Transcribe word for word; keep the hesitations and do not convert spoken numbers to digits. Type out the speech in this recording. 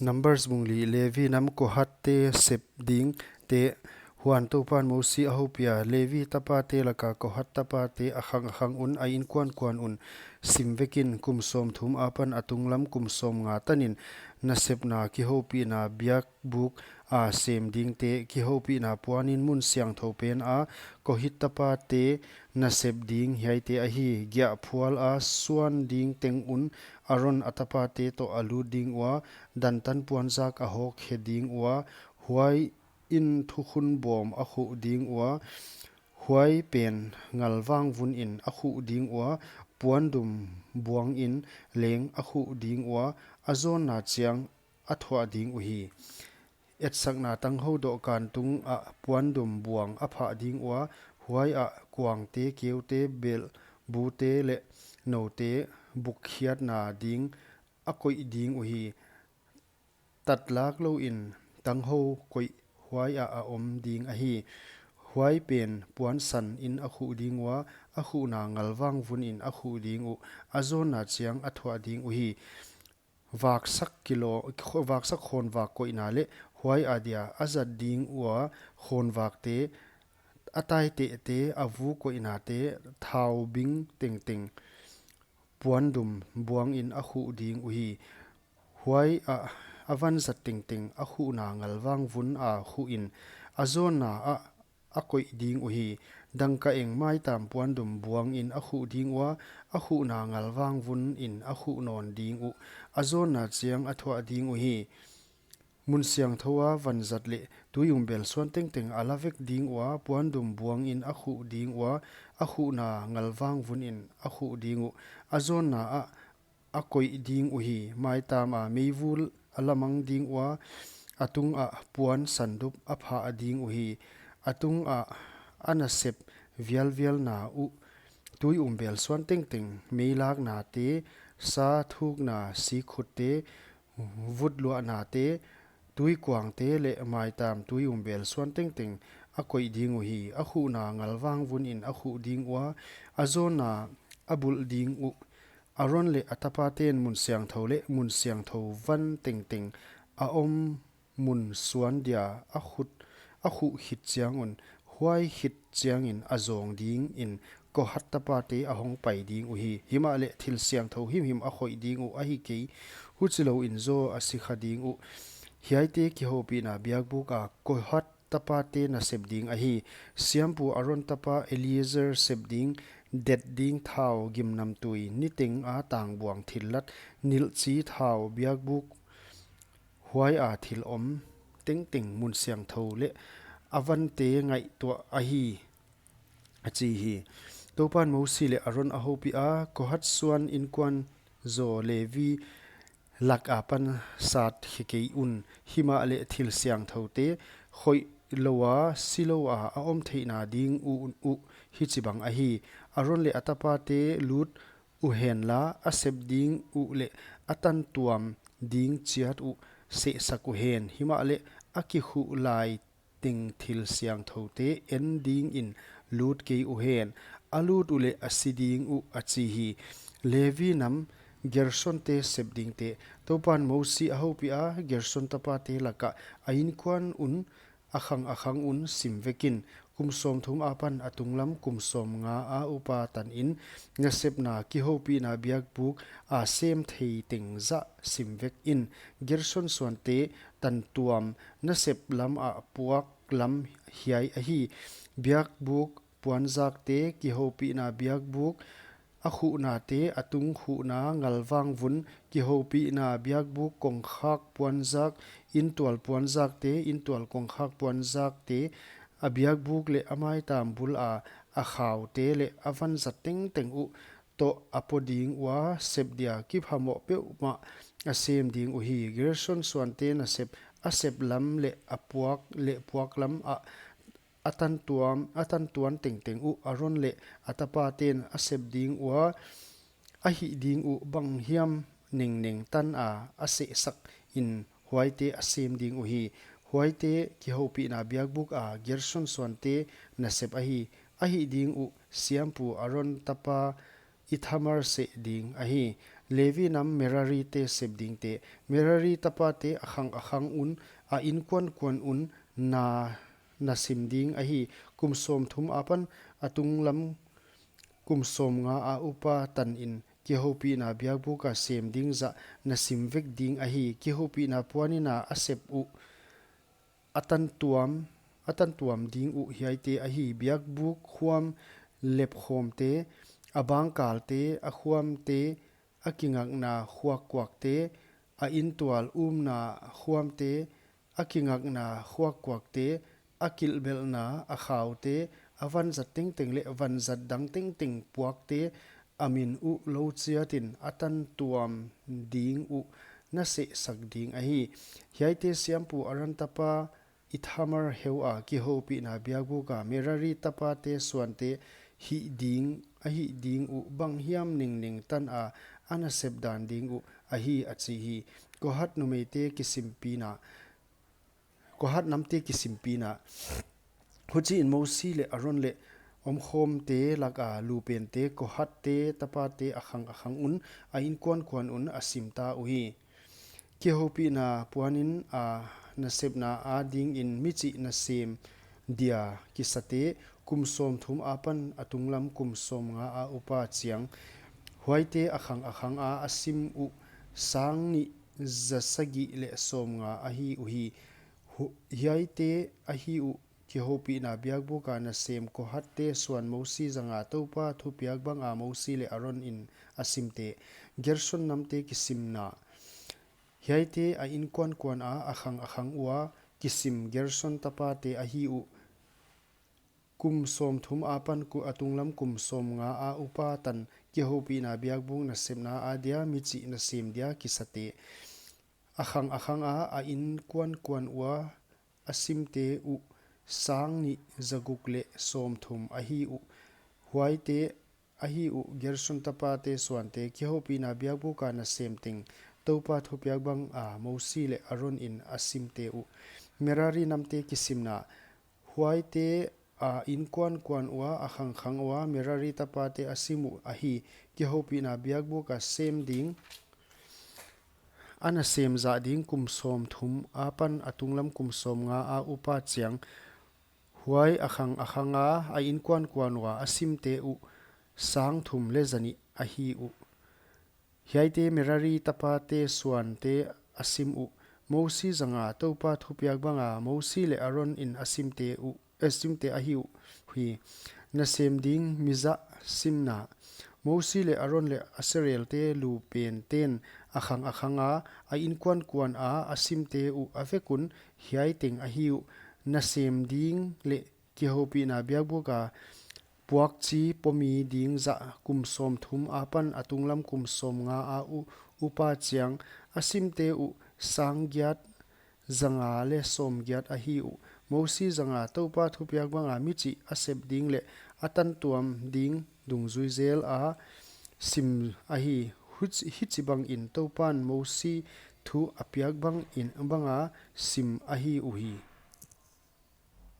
Numbers bung li. Levi nam Kohat te sep ding te. Huan Toupan Mosi a houpih a, Levi tapate laka Kohat tapate a khang a khang un, a inkuan kuan un sim vekin, kum sawmthum apan a tunglam kum sawmnga tanin nasepna kihoupihna biakbuk a sem dingte kihoupihna puanin mun siangthou pen a Kohat tapate nasep ding hiaite ahi. Giahphual a suan ding teng un Aron a tapate toh a lut ding ua, dantan puanzak a hawk khe ding ua, huai in thukhun bawm a khuh ding ua, huai pen ngalvang vun in a khuh ding ua, puandum buang in leng a khuh ding ua, a zawnna chiang a thuah ding uhi. Etsakna tanghou dohkan tung ah puandum buang a phah ding ua, huai ah kuangte, keute, belbute leh noute bukkhiatna ding a koih ding uhi. Tatlak lou in tanghou koih huai ah a om ding ahi. Huai pen puansan in a khuh ding ua, a khuhna ngalvang vun in a khuh ding uh, a zawnna chiang a thuah ding uhi. Vaksak kilo, vaksak khawnvak koihna leh huai adia a zat ding ua khawnvakte, a taitehte, a vu koihnate, thaubing tengteng puandum buang in a khuh ding uhi. Huai ah a vanzat tengteng a khuhna ngalvang vun a khuh in, a zawnna ah a koih ding uhi. Dangkaeng maitam puandum buang in a khuh ding ua, a khuhna ngalvang vun in a khuh nawn ding uh, a zawnna chiang a thuah ding uhi. Mun siangthou a vanzat leh tui umbel suan tengteng a la vek ding ua, puandum buang in a khuh ding ua, a khuhna ngalvang vun in a khuh ding uh, a zawnna ah a koih ding uhi. Maitam a meivul a la mang ding ua, a tung ah puan sandup a phah ding uhi. A tung ah a nasep vialvialna uh, tui umbel suan tengteng, meilaknate, sa thukna sikhutte, vutluahnate, tuikuangte leh maitam tui umbel suan tengteng a koih ding uhi. A khuhna ngalvang vun in a khuh ding ua, a zawnna a bulh ding uh. Aron leh a tapaten mun siangthou leh mun siangthou van tengteng a om mun suan dia a khut, a khuh khit chiang un, huai khit chiangin a zawng dingin Kohat tapate a hong pai ding uhi. Himahleh thil siangthou himhim a khoih ding uh ahi kei, huchilou in zaw a si kha ding uh. Hiaite kihoupihna biakbuk a Kohat tapate nasep ding ahi. Siampu Aron tapa Eleazar sep ding, det ding thau, gimnamtui, niteng a tangbuang thillat, nilhchi thau, biakbuk huai a thil om tengteng, mun siangthou leh a vante ngaihtuah ahi, a chi hi. Toupan Mosi leh Aron a houpih a, Kohat suan inkuan zaw Levi lak apan sat khe kei un. Himahleh thil siangthoute khoih lou a, si lou a, a om theihna ding uh, uh hichibang ahi. Aron leh a tapate lut uhenla, a sep ding uh leh a tantuam ding chiat uh sehsak uhen. Himahleh a kikhuh lai teng thil siangthoute en dingin lut kei uhen. A lut uleh a si ding uh, a chi hi. Levi nam Gerson te sep dingte. Toupan Mosi a houpih a, Gerson tapate laka a inkuan un, a khang a khang un sim vekin, kum sawmthum apan a tunglam kum sawmnga a upa tanin nasepna kihoupihna biakbuk a sem thei teng zah sim vekin. Gerson suante tantuam nasep lam ah puak lam hiai ahi. Biakbuk puanzakte, kihoupihna biakbuk a khuhnate, a tung khuhna, ngalvang vun, kihoupihna biakbuk kongkhak puanzak, intual puanzakte, intual kongkhak puanzakte, a biakbuk leh a maitam bul a, a khaute leh a vanzat tengteng uh toh a pua ding ua, sep dia kiphamoh peuhmah a sem ding uhi. Gerson suante nasep, a sep lam leh a puak leh puak lam ah a tantuam, a tantuan tengteng uh Aron leh a tapaten a sep ding ua, a hih ding uh banghiam nengneng tan a, a sehsak in huaite a sem ding uhi. Huaite kihoupihna biakbuk a Gerson suante nasep ahi. A hih ding uh siampu Aron tapa Ithamar seh ding ahi. Levi nam Merari te sep dingte. Merari tapate a khang a khang un, a inkuankuan un na, na sim ding ahi. Kum sawmthum apan a tunglam kum sawmnga a upa tanin kihoupihna biakbuk a sem ding zah na sim vek ding ahi. Kihoupihna puanin a sep uh a tantuam, a tantuam ding uh hiaite ahi: biakbuk khuam lepkhawmte, a bangkalte, a khuamte, a kingakna khuakkuakte, a intual umna khuamte, a kingakna khuakkuakte, a kilhbelhna, a khaute, a vanzat tengteng leh vanzat dang tengteng puakte, a min uh lou chiatin a tantuam ding uh na sehsak ding ahi. Hiaite siampu Aron tapa Ithamar heu a kihoupihna biakbuk a Merari tapate suante hih ding, a hih ding uh banghiam ningning tan a a na sep dan ding uh ahi, a chi hi. Kohat numeite kisimpihna. Kohat namte kisimpihna. Huchiin Mosi leh Aron leh omkhawmte laka lupente Kohatte tapate a khang a khang un, a inkuankuan un a simta uhi. Kihoupihna puanin a nasepna adingin michih nasem dia kisate, kum sawmthum apan a tunglam kum sawmnga a upa chiang, huaite a khang a khang a a sim uh sang nih za sagih leh sawmnga ahi uhi. Hu-, hiaite ahi uh kihoupihna biakbuk a nasem Kohatte suan Mosi zanga Toupa thupiak banga Mosi leh Aron in a simte. Gerson namte kisimna. Hiaite a inkuankuan a a khang a khang ua kisim Gerson tapate ahi uh. Kum sawmthum apan ku-, a tunglam kum sawmnga a upa tan kihoupihna biakbuk nasepna adia michih nasem dia kisate. A khang a khang a a inkuankuan ua a simte uh sang nih za guk leh sawmthum ahi uh. Huaite ahi uh Gerson tapate suante, kihoupihna biakbuk a nasem teng, Toupa thupiak banga Mosi leh Aron in a simte uh. Merari namte kisimna. Huaite a inkuankuan ua a khang khang ua Merari tapate a sim uh ahi. Kihoupihna biakbuk a sem ding, a nasem zah ding kum sawmthum apan a tunglam kum sawmnga a upa chiang, huai a khang a khang a a inkuankuan ua a simte uh sang thum leh za nih ahi uh. Hiaite Merari tapate suante a sim uh. Mosi zanga Toupa thupiak banga Mosi leh Aron in a simte uh, a simte ahi uh hi. Nasem ding mi zah simna. Mosi leh Aron leh a serelte lupenten a khang a khang a a inkuankuan a a simte uh a vek un hiai teng ahi uh. Nasem ding leh kihoupihna biakbuk a puakchi pomi ding zah kum sawmthum apan a tunglam kum sawmnga a u-, upa chiang, a simte uh sang giat za nga leh sawmgiat ahi uh. Mosi zanga Toupa thupiak banga michih a sep ding leh a tantuam ding dungzui zel a sim ahi. Huch-, hichibangin Toupan Mosi thu a piak bangin banga sim ahi uhi.